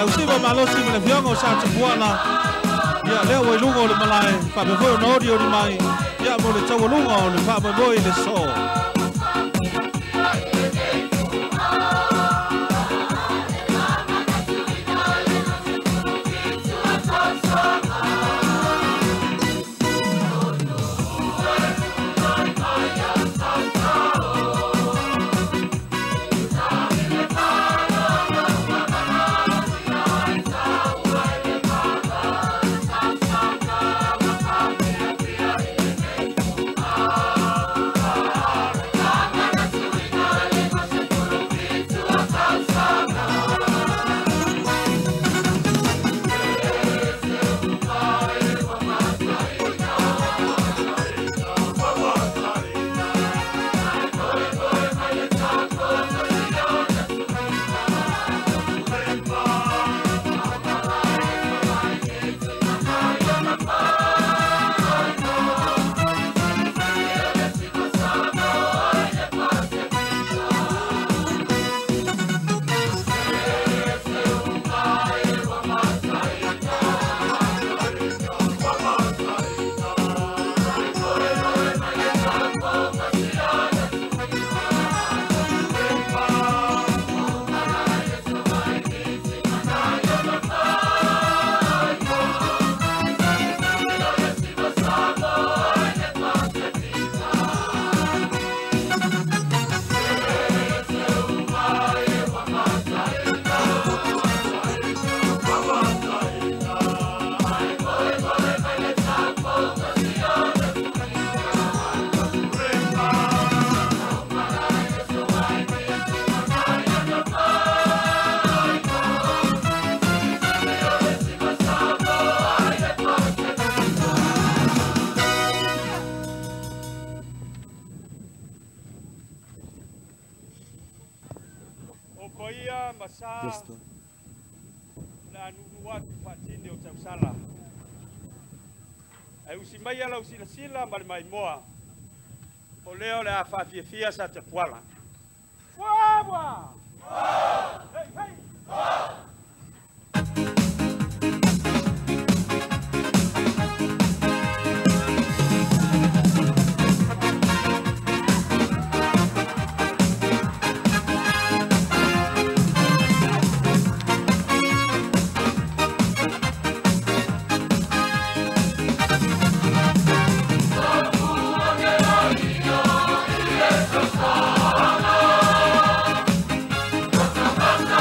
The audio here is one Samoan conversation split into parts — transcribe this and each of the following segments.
Ausiva malosi ma le afioga o Sa Tapuala. Ia lea ua i luga o le malae faapea foi ona olioli mai ia mo le taualuga o le faamoemoe i le so. Mai lau silasila ma le maimoa o lea o le a faafiafia sa Tapuala. Fuaua! Hei, hei! Yes,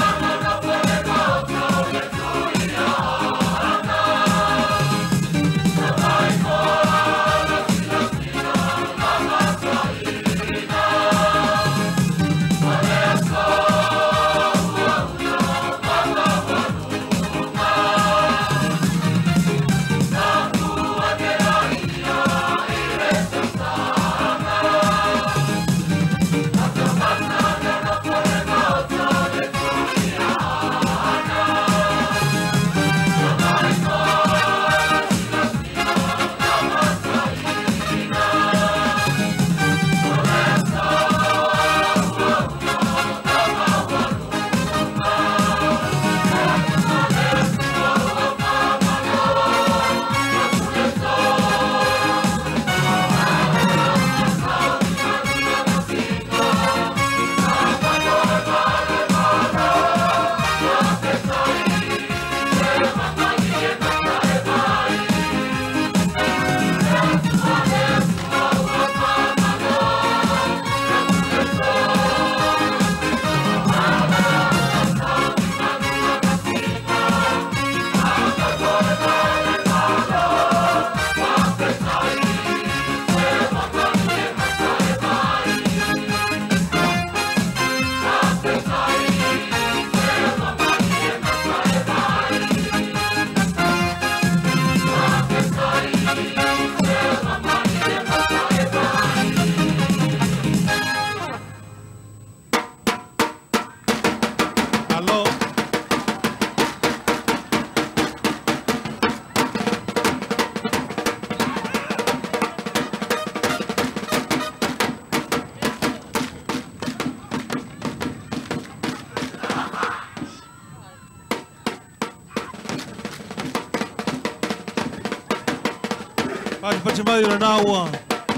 Pati mai o lena ua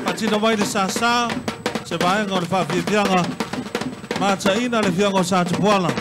faatino mai le sasā se vaega o le faafiafiaga mataina le afioga o Sa Tupuala.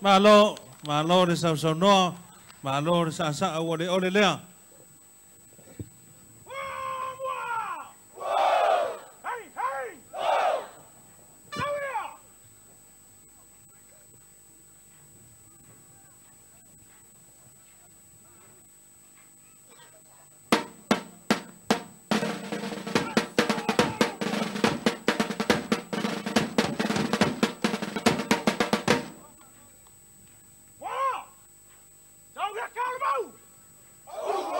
Malo, malo le sausaunoa, malo le saasaa ua le ole lea. Go!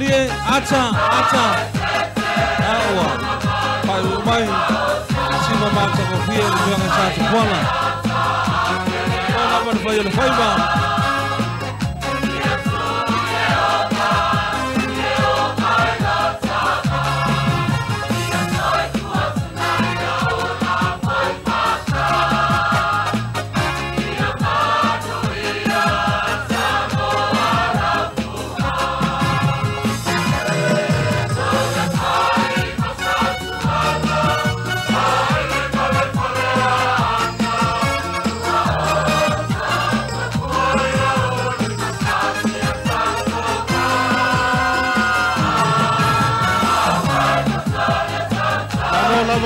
Malie, ata, ata. Aua. Pai umai. Sima mata kofia le fioga sa Tapuala. O lava le fai o le faiva.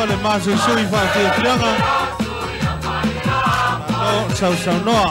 Le masu sui faafiafiaga malo sausaunoa.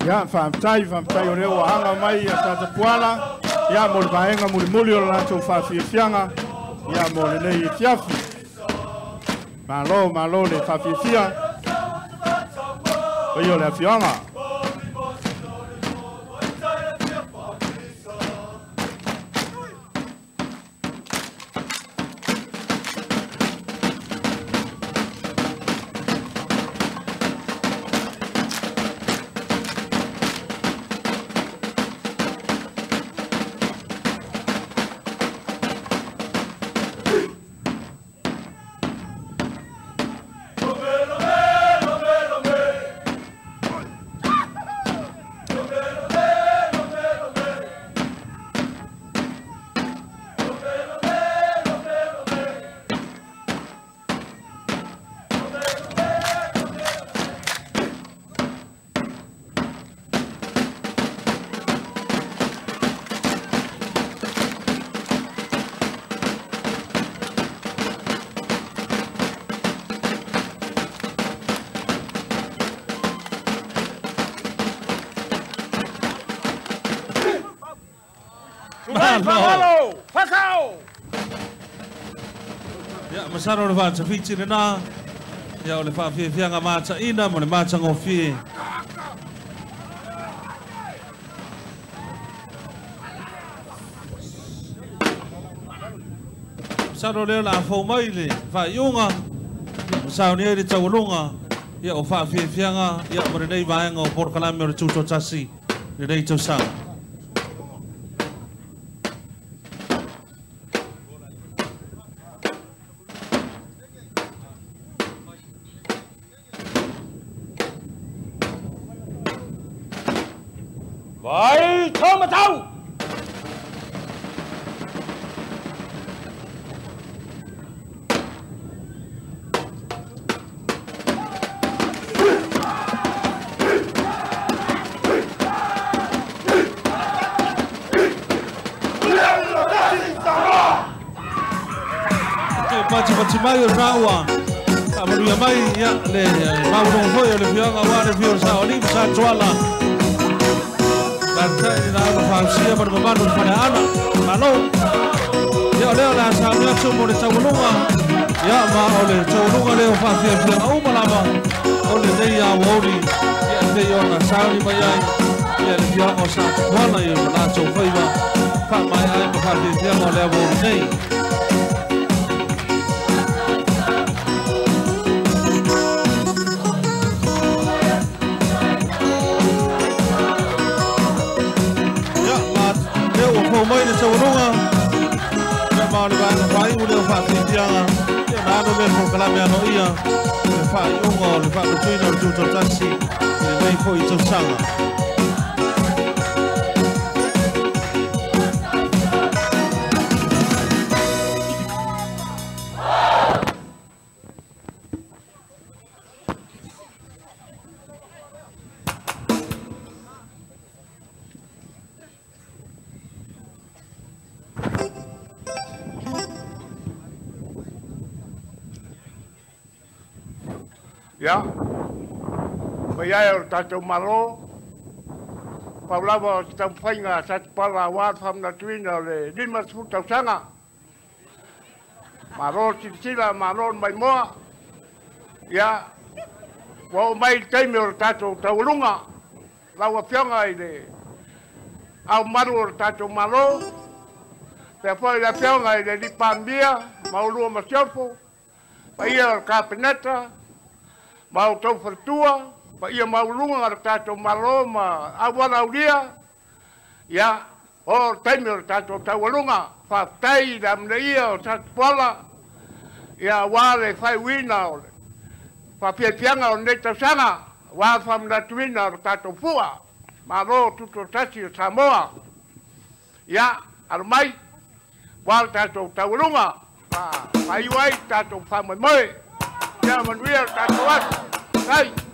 Ia, faafetai o lea ua aga mai ia sa Tapuala, ia mo le vaega mulimuli o le latou faafiafiaga, ia mo lenei afiafi. Malo, malo le faafiafia, paia o le afioaga. Malo! Fakao! Ia, masalo le faatafiti lena. Ia, o le faafiafiaga mataina mo le matagofie. Masalo lea o le a fou mai le faaiuga. Masao ni ai le taualuga. Ia, o faafiafiaga, ia, mo lenei vaega o polokalame o le Tutoatasi lenei tausaga. Vai, toma tau! Pati pati mai o raua. Amaluia mai ia le maulongo foi o le fioga wa le fio sa oli sa tuala. Bartai na o fausia ma le mamalu o le ana. Malo. Ia o lea o le a saunia atu mo le taualuga. Ia ma o le taualuga lea o faafiafiaga uma lava o lenei aoauli. Ia e pei ona sauni mai ai. Ia le fioga o sa tuala ia ma latou faiva. Faamaea ai ma faafiafiaga o le aoauli nei. faafiafiaga ia ona alu lea le polokalame aloaia le faaiuga o le faamatuina o le Tutoatasi i lenei foi tausaga. Ia, paia e o le tatou Malo, pau lava o se taumafaiga a Satupala aua le faamanatuina o le 50 tausaga. Malo le silasila, malo le maimoa. Ia, ua oo mai le taimi o le tatou taualuga, lau Afioga i le Ao Mamalu o le tatou Malo, faapea foi le Afioga i le Alii Palemia ma oulua Masiofo, paia o le Kapeneta, ma outou faletua, paia maualuga o le tatou Malo ma auala aulia. Ia, o le taimi o le tatou taualuga, faafetai i le amanaia o Satupuala, ia aua le faaiuina o le faafiafiaga o lenei tausaga, aua le faamanatuina o le tatou fua, Malo Tutoatasi o Samoa. Ia, alo mai, aua le tatou taualuga, faaiu ai le tatou faamoemoe. Ia manuia le tatou aso. Ai.